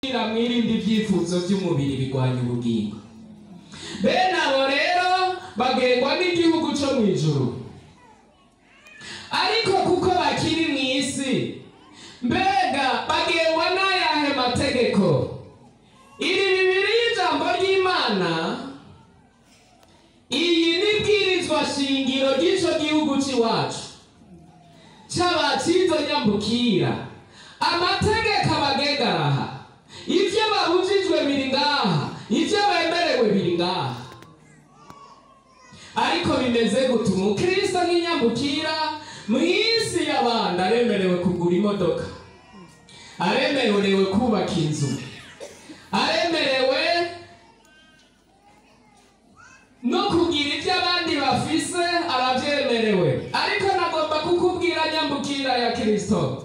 Mwirinde ibyifuzo by'umubiri bigwanya ubugingo. Bene abo rero bagengwa n'igihugu cyo mu ijuru, ariko kuko bakiri mu isi, mbega bagengwa n'ayahe mategeko? Iri bibiri y'ijambo ry'Imana, iyi ni bwirizwa shingiro ry'ico gihugu c'iwacu c'abacizo nyambukira. Amategeko abagenga araha, ivyo babujijwe biri ngaha, ivyo bemerewe biri ngaha. Ariko bimeze gute? Umukristo nk'inyambukira mu isi y'abandi aremerewe kugura imodoka, aremerewe kubaka inzu, aremerewe no kugira ibyo abandi bafise, arabyemerewe. Ariko nagomba kukubwira, nyambukira ya Kristo,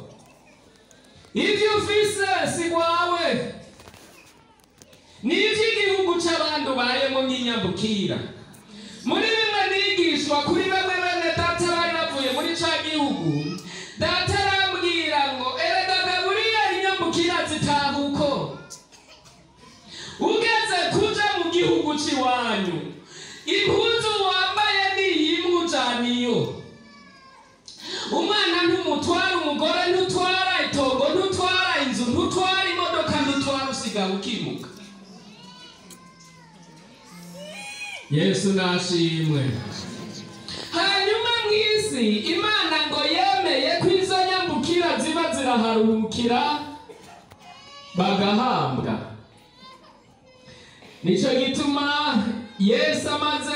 ibyo ufise si gwawe, ni iby'igihugu c'abandi ubayemo nk'inyambukira. Muri bimwe nigishwa kuri bamwe bene data bari bavuye muri ca gihugu, data arambwira ngo: "Erega Gaburiyeli, inyambukira zitahuko ugeze kuja mu gihugu c'iwanyu, impuzu wambaye ni imwe ujaniyo, umwana ntumutwara, umugore ntutwara, itongo ntutwara, inzu ntutwara, imodoka ntutwara, usigaye ukimuka." Yesu nashimwe. Hanyuma mu isi Imana ngo yemeye ko izo nyambukira ziba ziraharuhukira bagahambwa. Nico gituma Yesu amaze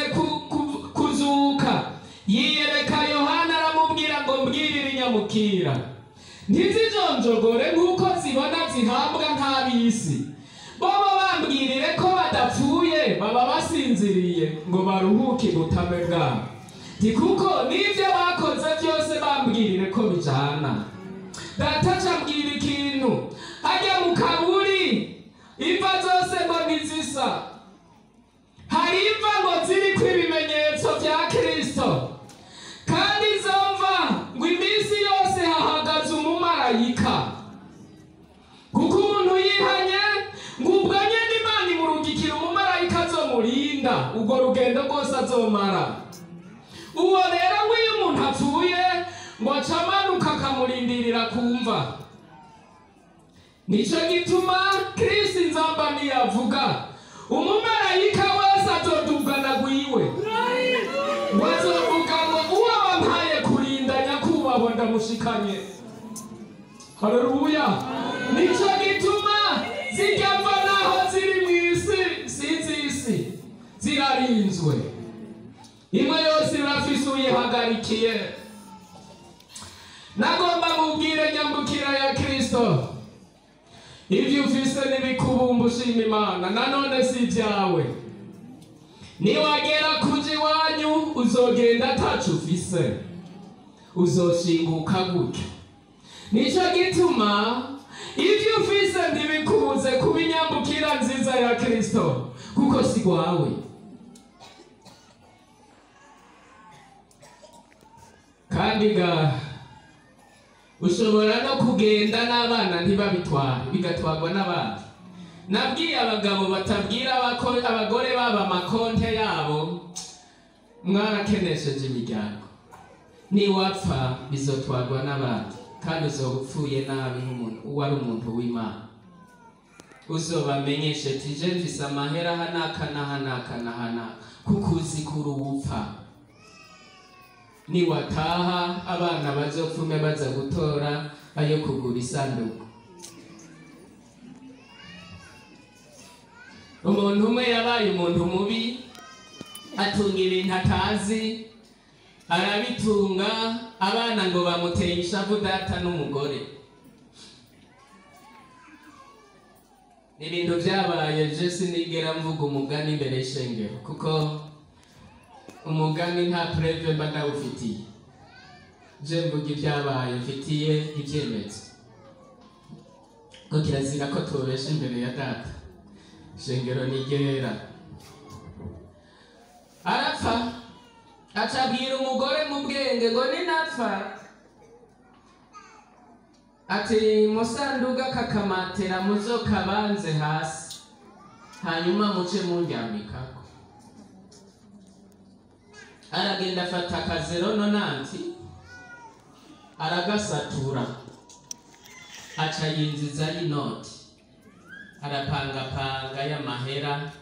kuzuka yiyereka Yohana, aramubwira ngo: "Mbwirire inyamukira ntizijonjogore nk'uko zibona zihambwa nk'ab'isi. Bobo bambwirire ko badapfuye, baba basinziriye ngo baruhuke ubutame bwabo. Nti kuko n'ibyo bakoze byose bambwirire ko bijana." Data acambwira ikintu: hajya mu kaburi imva zose ngo ntizisa. Hari imva ngo ziriko ibimenyetso bya Kristo, kandi izo mva ngo iminsi yose hahagaze umumarayika, kuko umuntu yihanye ngo ubwo nyene Imana imurungikira umumarayika azomurinda urwo rugendo rwose azomara. Uwo rero ngo iyo umuntu apfuye ngo aca amanuka akamurindirira kumva. Nico gituma Kristo inzamba niyavuga, umumarayika wese azodugana gwiwe, ngo azovuga ngo: "Uwo wampaye kurinda, nyakubahwa, ndamushikanye." Haleluya! Nico gituma zijya mva naho ziri mu isi si iz'isi, zirarinzwe, imwe yose irafise uyihagarikiye. Nagomba mubwire, nyambukira ya Kristo, ibyo ufise n'ibikubumba ushima Imana, nanone si ibyawe. Niwagera kuja iwanyu uzogenda ataco ufise, uzoshinguka gutyo. Nico gituma ibyo ufise ntibikubuze kuba inyambukira nziza ya Kristo, kuko si gwawe. Kandi ga ushobora no kugenda n'abana ntibabitware, bigatwarwa n'abandi. Nabwiye abagabo batabwira abagore babo amakonte yabo, mwarakenesheje imiryango. Niwapfa bizotwarwa n'abandi, kandi uzoba upfuye nabi nk'umuntu uwo ari umuntu w'Imana. Uzobamenyeshe ati: "Je mfise amahera aha n'aka n'aha n'aka n'aha n'aka," kuko uzi ko uruwupfa. Niwataha abana bazopfume baza gutora ayo kugura isanduku. Umuntu umwe yabaye umuntu mubi, atunga ibintu atazi, arabitunga. Abana ngo bamuteye ishavu, data n'umugore. Ibintu byabaye, je sinigera mvuga umugani imbere y'ishengero, kuko umugani nta preuve mba ndawufitiye. Je mvuga ibyabaye mfitiye ibyemezo, ko kirazira ko tubesha imbere ya data. Ishengero ni ryera. Arapfa, acabwira umugore mu bwenge ngo: "Ninapfa Ati musanduga kakamatera muzokabanze hasi, hanyuma muce mundyamikako. Aragenda afata akazero nonanti aragasatura, aca yinjizayo inoti, arapangapanga y'amahera,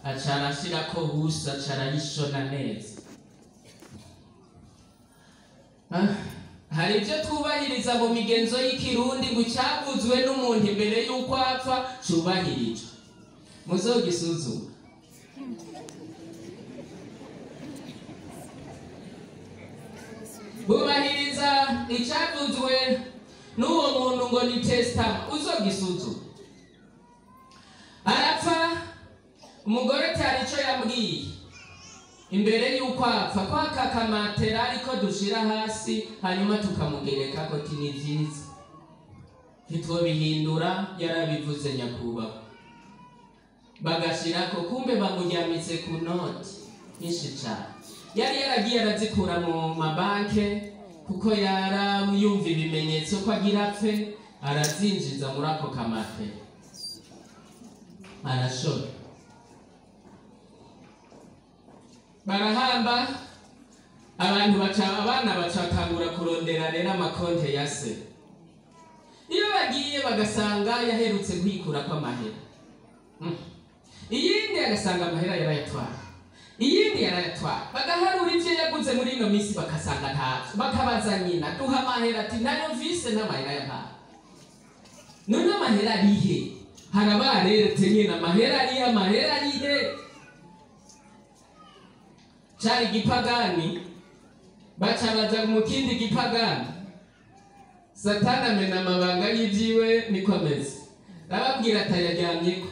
aca arashirako husa, aca arayishona neza. Hari ibyo twubahiriza mu migenzo y'ikirundi ngo icyavuzwe n'umuntu imbere y'uko apfa cubahirijwe. Muzogisuzuma. Bubahiriza icyavuzwe n'uwo muntu ngo ni testament, uzogisuzuma. Arapfa, umugore cyari ico yambwiye imbere y'uko apfa, ko akakamatera ariko dushira hasi hanyuma tukamugereka ko ni vyiza, ntitwobihindura, yarabivuze nyakubahwa. Bagashirako, kumbe bamuryamitse ku noti nyinshi cane. Yari yaragiye arazikura mu mabanke kuko yarayumva ibimenyetso ko agira apfe, arazinjiza muri ako kamatera arashora. Barahamba abantu, baca abana bacatangura kurondera rero amakonte ya se. Iyo bagiye bagasanga yaherutse kwikurako amahera, iyindi agasanga amahera yarayatwara, iyindi yarayatwara. Bagaharura ivyo yaguze muri ino misi bakasanga ntavyo, bakabaza nyina, duha amahera, ati nayo mvise n'amahera yampaye. None amahera arihe? Harabareretse nyina, amahera arihe? Amahera arihe? Cari gipagani, baca baja mu kindi gipagani. Satani amena amabanga y'ivyiwe, niko ameze. Arababwira atayaryamyeko.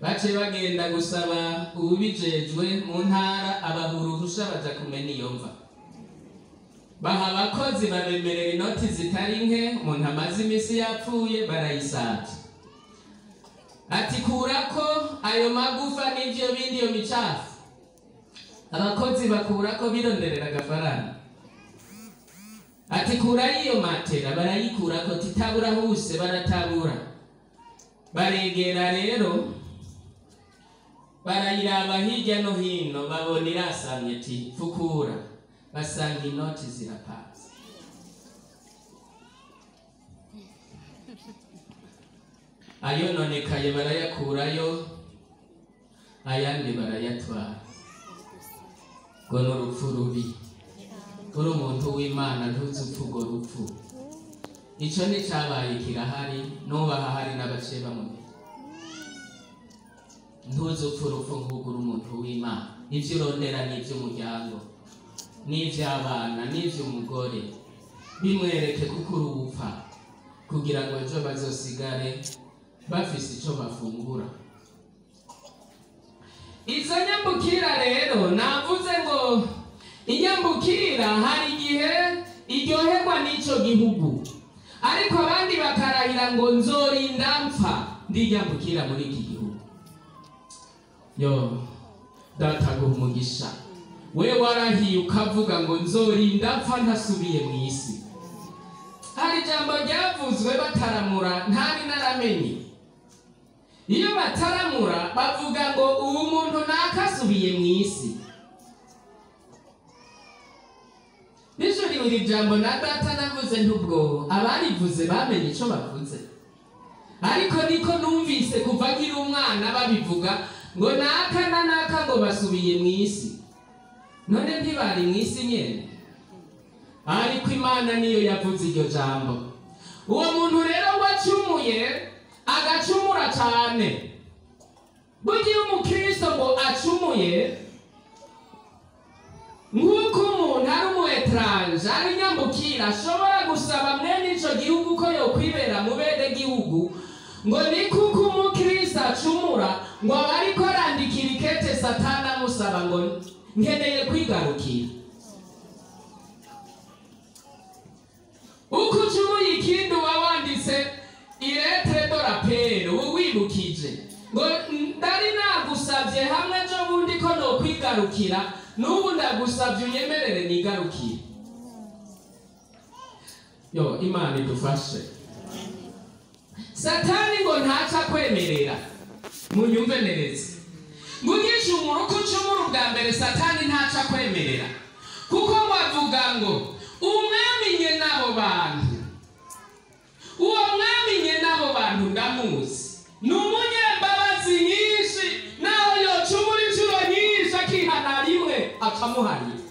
Bace bagenda gusaba uwubijejwe mu ntara, abaha uruhusha baja kumena iyo mva. Baha abakozi babemerera inoti zitari nke, umuntu amaze imisi yapfuye barayisavye. Ati kurako ayo magufa n'ivyo bindi, iyo micafu. Abakozi bakurako bironderera agafaranga. Ati kurayo iyo matera, barayikurako, titabura huse, baratabura. Baregera rero barayiraba hirya no hino, babona irasamye, ati fukura, basanga inoti zirapanze. Ayononekaye barayakurayo, ayandi barayatwara. Ngo ni urupfu rubi. Uri umuntu w'Imana ntuzupfa urwo rupfu. Ico ni cabaye kirahari, nubaha hari n'abaciye bamumenya. Ntuzupfa urupfu nk'urwo uri umuntu w'Imana. Ivyo urondera ni ivy'umuryango, n'ivy'abana, n'ivy'umugore. Bimwereke kuko urupfa, kugira ngo ejo bazosigare bafise ico bafungura. Izo nyambukira rero, navuze ngo inyambukira hari igihe iryoherwa n'ico gihugu, ariko abandi bakarahira ngo nzorinda mpfa ndinyambukira muri iki gihugu. Yo data guha umugisha, we warahiye ukavuga ngo nzorinda mpfa ntasubiye mu isi. Hari ijambo ryavuzwe bataramura ntari naramenye. Iyo bataramura bavuga ngo ubu muntu nakasubiye mu isi. Nijoro iri jambo na data navuze ntubwo abarivuze bamenye ico bavuze, ariko niko numvise kuva nkiri umwana babivuga ngo naka na naka ngo basubiye mu isi. None ntibari mu isi nyene? Ariko Imana niyo yavuze iryo jambo. Uwo muntu rero wacumuye agacumura cyane. Burya umukristo ngo acumuye, nk'uko umuntu ari umu etranje ari nyambukira ashobora gusaba mwene ico gihugu ko yokwibera mu bene gihugu, ngo ni kuko umukristo acumura ngo aba ariko arandikira ikete Satani amusaba ngo nkeneye kwigarukira. Uko ucumuye ikindi uba wanditse iretre de rappel, uba wibukije ngo ndari nagusavye hamwe ejo bundi ko nokwigarukira, n'ubu ndagusavye unyemerere nigarukire. Yo, Imana idufashe. Satani ngo ntaca kwemerera. Munyumve neza. Ngo ugicumura, uko ucumura ubwa mbere, Satani ntaca kwemerera, kuko ngo avuga ngo umwami nye n'abo bantu, uwo mwami nye n'abo bantu ndamuzi, ni umunyembabazi nyinshi, naho yocumura inshuro nyinshi akihana rimwe akamuharira.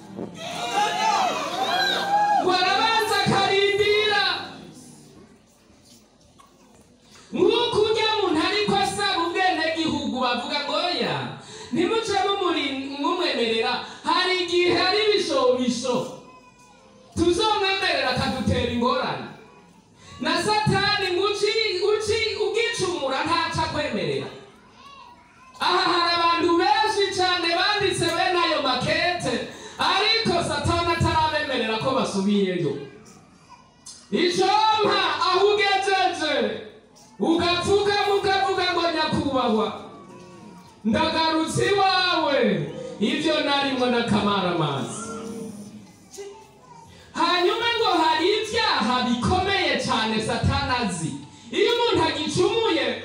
Ngo arabanza akarindira nk'uko ujya muntu ariko asaba ubwenegihugu, bavuga ngo oya, ntimuce mumwemerera, hari igihe ari ibishobisho tuzomwemerera akadutera ingorane. Na Satani ngo uci ugicumura ntaca kwemerera. Aha hari abantu benshi cyane banditse bene ayo makete, ariko Satani atarabemerera ko basubiyeyo. Icompa aho ugejeje ugapfukama ukavuga ngo nyakubahwa, ndagarutse iwawe, ibyo narimwo n'akamaramazi. Hanyuma ngo hari ibyaha bikomeye cyane Satani azi. Iyo umuntu agicumuye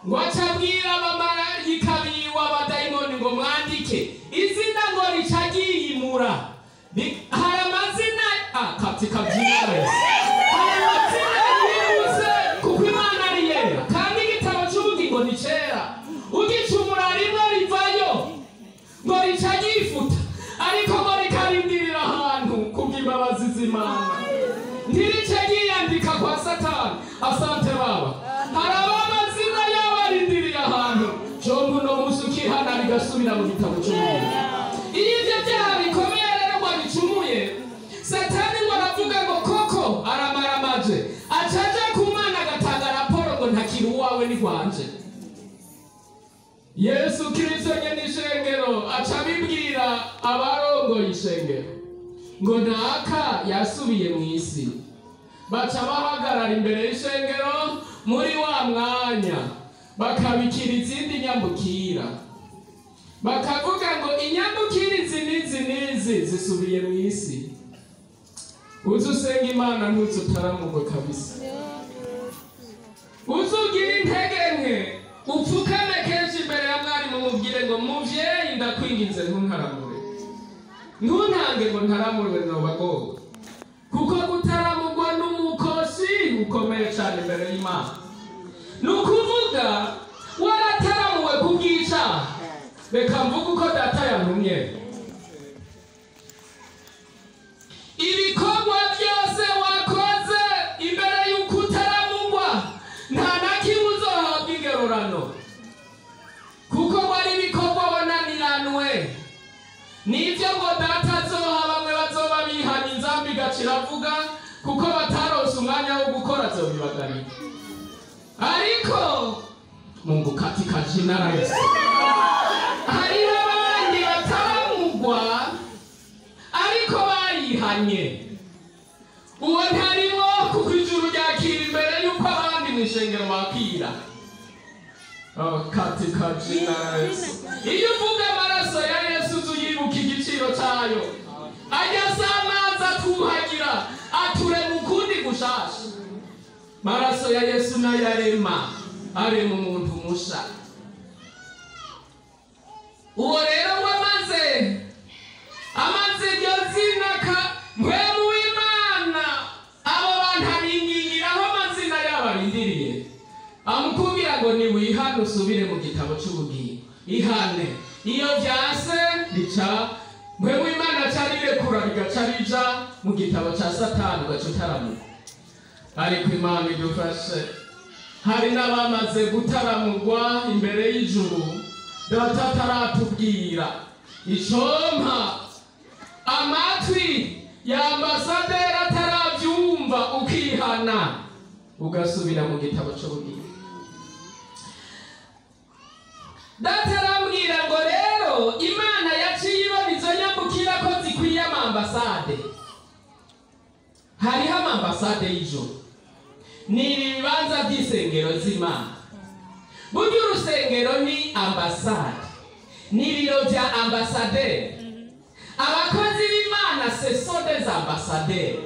ngo acabwira abamarayika biwe, abadayimoni, ngo mwandike izina, ngo rica ryiyimura. Hari amazina katika jina la Yesu. Hari amazina yimutse, kuko Imana ari yera kandi igitabo cy'ubugingo ni cera. Ugicumura rimwe rivayo, ngo rica ryifuta, ariko ngo rikarindirira ahantu kubw'imbabazi z'Imana, ntirice ryiyandika kwa Satani. Asante Baba. Hari abamazina yabo arindiriye ahantu, comba uno munsi ukihana rigasubira mu gitabo cy'ubugingo. Iyo ibyo byaha bikomeye rero ngo bicumuye, Satani ngo aravuga ngo koko aramaramaje, aca aja ku Mana agatanga raporo ngo ntakiri uwawe, ni rwanje. Yesu Kristo nyene ishengero aca abibwira abarongoye ishengero ngo naka yasubiye mu isi. Baca bahagarara imbere y'ishengero muri wa mwanya, bakabikira izindi nyambukira, bakavuga ngo inyambukira izi n'izi n'izi zisubiye mu isi. Uze usenga Imana, ntuze utaramugwe kabisa. Uze ugire intege nke, upfukame kenshi imbere ya mwarimu, mubwire ngo muvyeyi, ndakwinginze ntuntaramure, ntuntange ngo ntaramurwe, noba gowe, kuko gutaramurwa n'umukosi ukomeye cyane imbere y'Imana. Ni ukuvuga warataramuwe kubw'icyaha. Reka mvuge uko Data yantumye. Ibikorwa byose wakoze imbere y'uko utaramugwa, nta na kimwe uzohabwa ingerorano, kuko wari ibikorwa wananiranwe nibyo. Ngo Data azoha bamwe bazoba bihanye, inzambi igaca iravuga, kuko bataronse umwanya wo gukora, azobibagarira. Ariko Mungu, katika jina la Yesu, hariho abandi bataramugwa ariko barihanye. Uwo ntarimo, kuko ijuru ryakira imbere y'uko abandi mu ishengero bakira. Oh, katika jina la Yesu. Iyo uvuga amaraso ya Yesu, uzi uyibuka igiciro cyayo. Ajya asa amazi atuhagira, aturema ukundi gushasha. Maraso ya Yesu nayo arema, arema umuntu musha. Uwo rero ngo amaze iryo zina ka Mpwemu w'Imana, abo bantu abingingiraho amazina yabo arindiriye, amukubwira ngo niwihane usubire mu gitabo cy'ubugingo, ihane. Iyo byase, rica Mpwemu w'Imana aca rirekura, rigaca rija mu gitabo cya Satani, ugaca utaramuka. Ariko Imana idufashe. Hari n'abamaze gutaramurwa imbere y'ijuru Data ataratubwira. Icompa amatwi ya ambasaderi atarabyumva, ukihana ugasubira mu gitabo cy'ubugingo. Data arambwira ngo rero Imana yaciye ibona izo nyambukira ko zikwiye amambasade. Hariho amambasade y'ijuru, ni ibi bibanza by'isengero z'Imana. Burya urusengero ni ambasade, ni ibiro bya ambasaderi. Abakozi b'Imana, ce sont des ambassadeurs.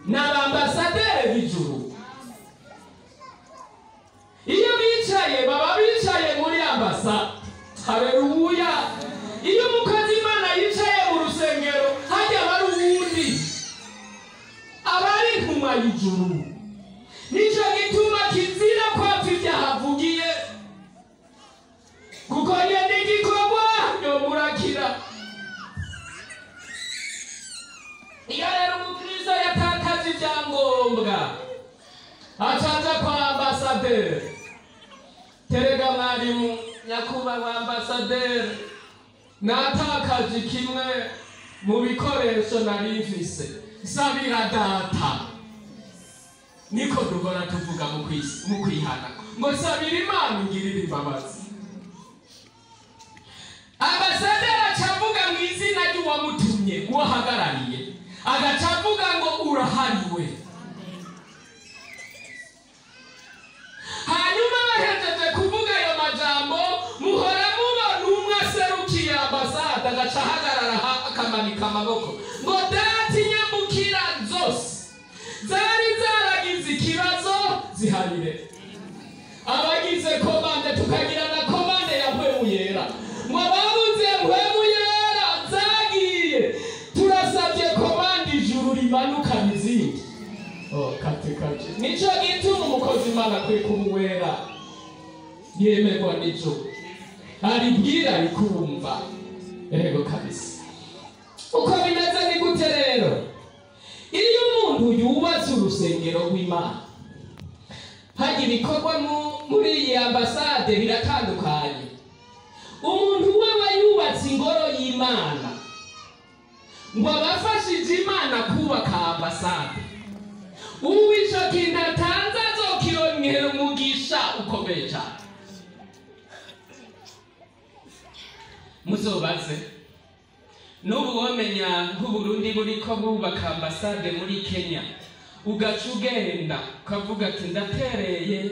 Ni abambasaderi b'ijuru. Iyo bicaye baba bicaye muri ambasade. Haleluya. Iyo umukozi Imana yicaye mu rusengero hajya bari uwundi, aba ari intumwa y'ijuru. Nico gituma kizira kwapfa ibyaha avugiye, kuko ye n'igikorwa yomurakira. Iyo rero umukristo yatakaje ibyangombwa acaja kwa ambasaderi. Terega mwarimu, nyakubahwa ambasaderi, natakaje kimwe mu bikoresho nari mfise, sabira data. Niko duhora tuvuga mu kwihana ngo sabira Imana ingirire imbabazi. Ambasaderi aca avuga mu izina ry'uwamutumye, uwahagarariye, agaca avuga ngo urahariwe. Hanyuma bahejeje kuvuga ayo majambo, muhora mubona umwe aserukiye ambasade agaca ahagarara akamanika amaboko ngo data inyambukira zose zari zaragize ikibazo ziharire. Abagize komande tukagira na komande ya mpwemu yera, ngo ababuze mpwemu yera zagiye, turasabye komande ijuru rimanukana izindi. Oh, katika nico gituma umukozi Imana akwiye kuba uwera, yemerwa n'ijuru, aribwira rikumva. Ego kabisa. Uko bimeze ni gute rero? Iyo umuntu yubatse urusengero rw'Imana, hajya ibikorwa muri iyi ambasade biratandukanye. Umuntu waba yubatse ingoro y'Imana ngo abafashije Imana kubaka ambasade, uwo ico kintu atanze azokironkera umugisha ukomeye cyane. Muzobaze n'ubu womenya nk'Uburundi buriko bubaka ambasade muri Kenya, ugaca ugenda ukavuga ati ndatereye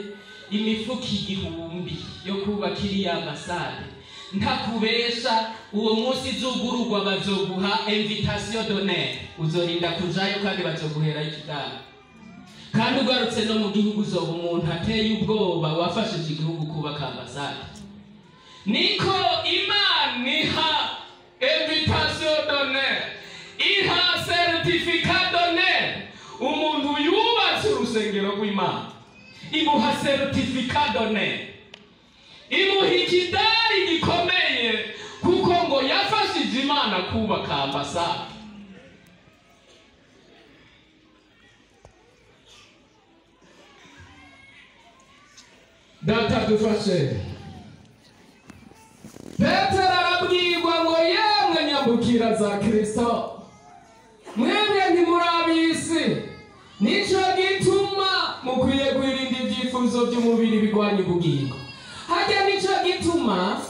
imifuko 1000 yo kubaka iriya ambasade, ntakubesha uwo munsi izugururwa bazoguha invitation d'honneur, uzorinda kujayo kandi bazoguherayo ikidari. Kandi ugarutse no mu gihugu uzoba umuntu ateye ubwoba wafashije igihugu kubaka ambasade. Niko Imana iha invitation d'honneur, iha certificat d'honneur umuntu yubatse urusengero rw'Imana, imuha certificat d'honneur, imuha ikidari gikomeye, kuko ngo yafashije Imana kubaka ambasade. Data dufashe. Petero arabwirwa ngo yemwe nyambukira za Kristo, mwebwe ntimurabisi, nico gituma mukwiye kwirinda ibyifuzo by'umubiri bigwanya ubugingo. Hajya nico gituma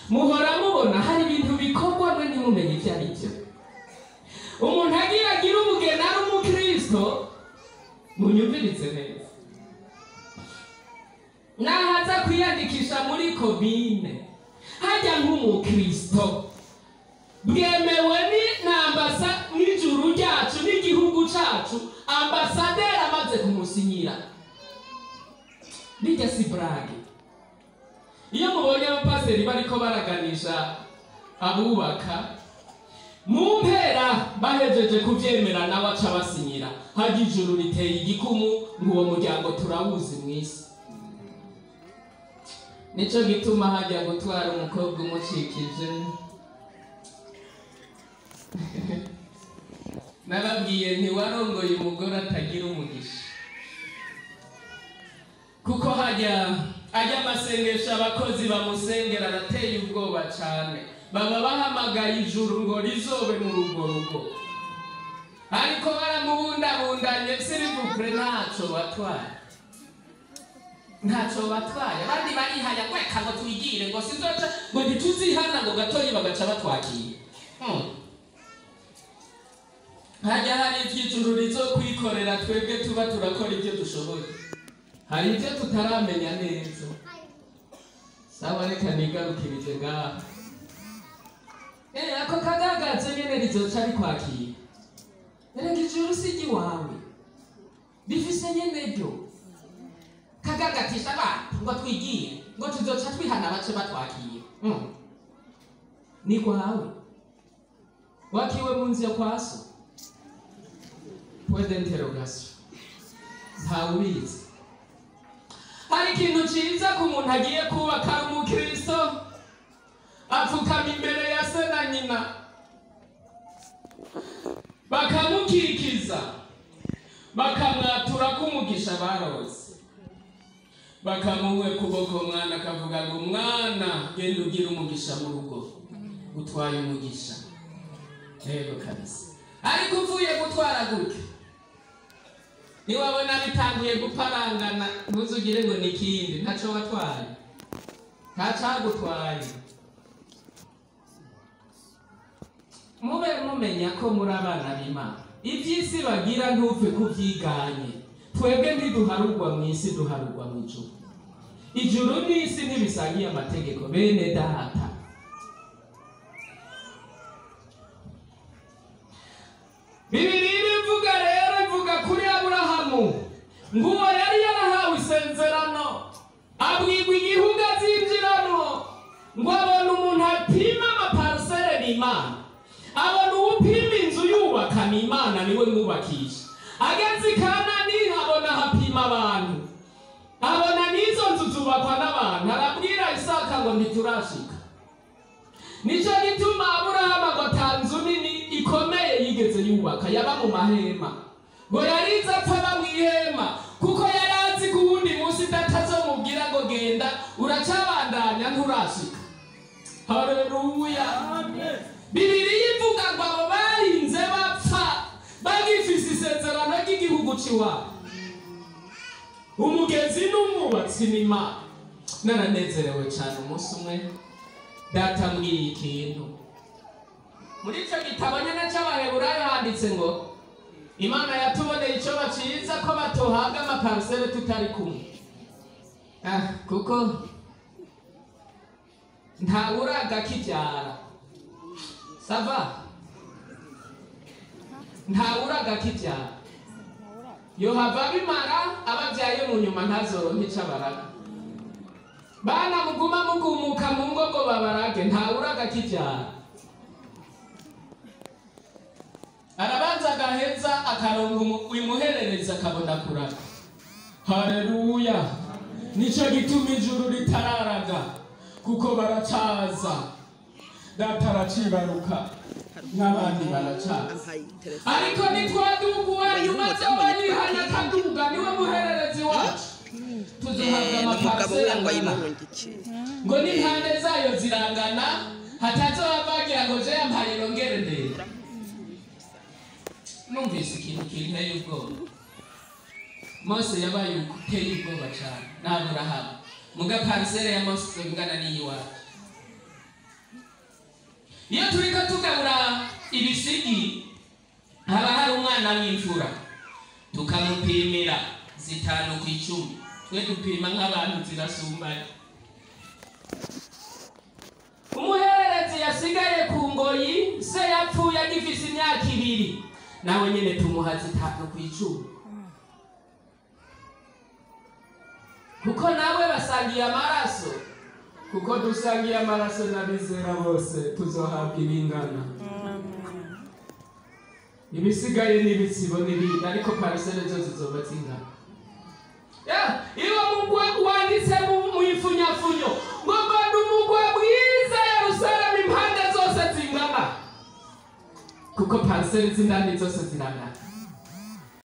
muhora mubona hari ibintu bikorwa mwe ntimumenye ivyo ari byo. Umuntu agira agira ubugeni ari umukristo, munyumvirize neza, nahaza kwiyandikisha muri komine hajya nk'umukristo bwemewe n'ambasa n'ijuru ryacu n'igihugu cacu, ambasaderi amaze kumusinyira. Bijya si brage. Iyo mubonye abapasiteri bariko baraganisha abubaka mu mpera bahejeje kuvyemera nawe aca basinyira, hajya ijuru riteye igikumu ngo uwo muryango turawuzi mw'isi. Nico gituma hajya gutwara umukobwa umucikije. Nababwiye ntiwarongoye umugore atagira umugisha, kuko hajya ajya amasengesho abakozi bamusengera arateye ubwoba cyane, baba bahamagaye ijuru ngo rizobe mu rugo rugo, ariko baramubundabundanye sirivupure ntaco batwaye, ntaco batwaye. Abandi barihaya gweka ngo twigire ngo sinzoca ngo ntituzihana ngo gatoyi, bagaca batwakira. Hajya hari ivy'ijuru rizokwikorera, twebwe tuba turakora ibyo dushoboye, hari ibyo tutaramenya neza. Sawa, reka nigarukirize ngaha. Ako kagagazo nyene rizoca rikwakira. Erega ijuru si iry'iwawe, rifise nyene ryo. Kagagatisha abantu ngo twigire, ngo tuzoca twihana bace batwakira. Ni kwawe, wakiwe mu nzu ya kwa so? Point d'interrogation. Ntawubizi. Hari ikintu ciza ku muntu agiye kubaka ari umukristo, apfukama imbere ya se na nyina bakamukikiza, bakamwatura k'umugisha barose, bakamuwe kuboko, mwana akavuga ngo mwana genda ugire umugisha mu rugo, utwaye umugisha. Yego kabisa. Ariko uvuye gutwara gutya, niwabona bitanguye guparangana, ntuzugire ngo ni ikindi, ntaco watwaye, ntacagutwaye. Mube mumenya ko muri abana b'Imana. Ivy'isi bagira ntupfe kuvyiganye. Twebwe ntiduharugwa mw'isi, duharugwa mw'ijuru. Ijuru n'isi ntibisangiye amategeko, bene data. Bibiliya ivuga rero, ivuga kuri Aburahamu nguwo yari yarahawe isezerano, abwirwa igihugu azinjiramwo, ngo abona umuntu apima amaparcelle n'Imana, abona uwupima inzu yubaka n'Imana, niwe mwubakisha. Ageze i Kanani abona hapima abantu, abona n'izo nzu zubakwa n'abantu, arabwira Isaka ngo ntiturashika. Nico gituma Aburahamu ngo ata nzu nini ikomeye yigeze yubaka, yaba mu mahema. Ngo yarize apfa mw'ihema, kuko yari azi ko uwundi munsi data azomubwira ngo genda uracabandanya nturashika. Haleluya. Bibiliya ivuga ngo abo barinze bapfa bagifise isezerano ry'igihugu c'iwabo. Umugezi n'umwubatsi ni Imana. Naranezerewe cane umunsi umwe data mbwiye ikintu. Muri ico gitabo nyene c'Abaheburayo handitse ngo Imana yatuboneye ico baciza ko batohabwa amaparcelle tutari kumwe. Kuko ntawuraga kivyara. Sava? Ntawuraga kivyara. Yohava bimara abavyaye mu nyuma ntazoronka ico abaraga. Bana muguma mugumuka mu ngo ngo babarage, ntawuraga kivyara. Arabanza agaheza akaronka imuherereza akabona kuraga. Haleluya. Nico gituma ijuru ritararaga, kuko baracaza. Data aracibaruka n'abandi baracaza. Ariko nitwaduga uwa nyuma azoba yihanye akaduga, niwe muhererezi wacu. Tuzohabwa amaparcelle angana, ngo n'impande zayo zirangana, hatazoba bagira ngo je yampaye irongere ndende. Numvise ikintu kinteye ubwoba. Mose yabaye uteye ubwoba cane n'Aburahamu. Muga parcelle ya Mose ingana n'iyiwacu. Iyo turiko tugabura ibisigi, haba hari umwana w'imfura, tukamupimira 5 ku 10. Twe dupima nk'abantu zirasumbanye. Umuhererezi yasigaye ku ngoyi, se yapfuye agifise imyaka 2, nawe nyene tumuha 5 ku 10. Kuko nawe basangiye amaraso, kuko dusangiye amaraso n'abizera bose, tuzohabwa ibingana. Ibisigaye n'ibitsibo n'ibindi, ariko parcelle zo zizoba zingana. Iyo mugwe wanditse mu ifunyafunyo ngo mbona umugwa mwiza Yerusalemu impande zose zingana, kuko parcelle z'indani zose zirangana.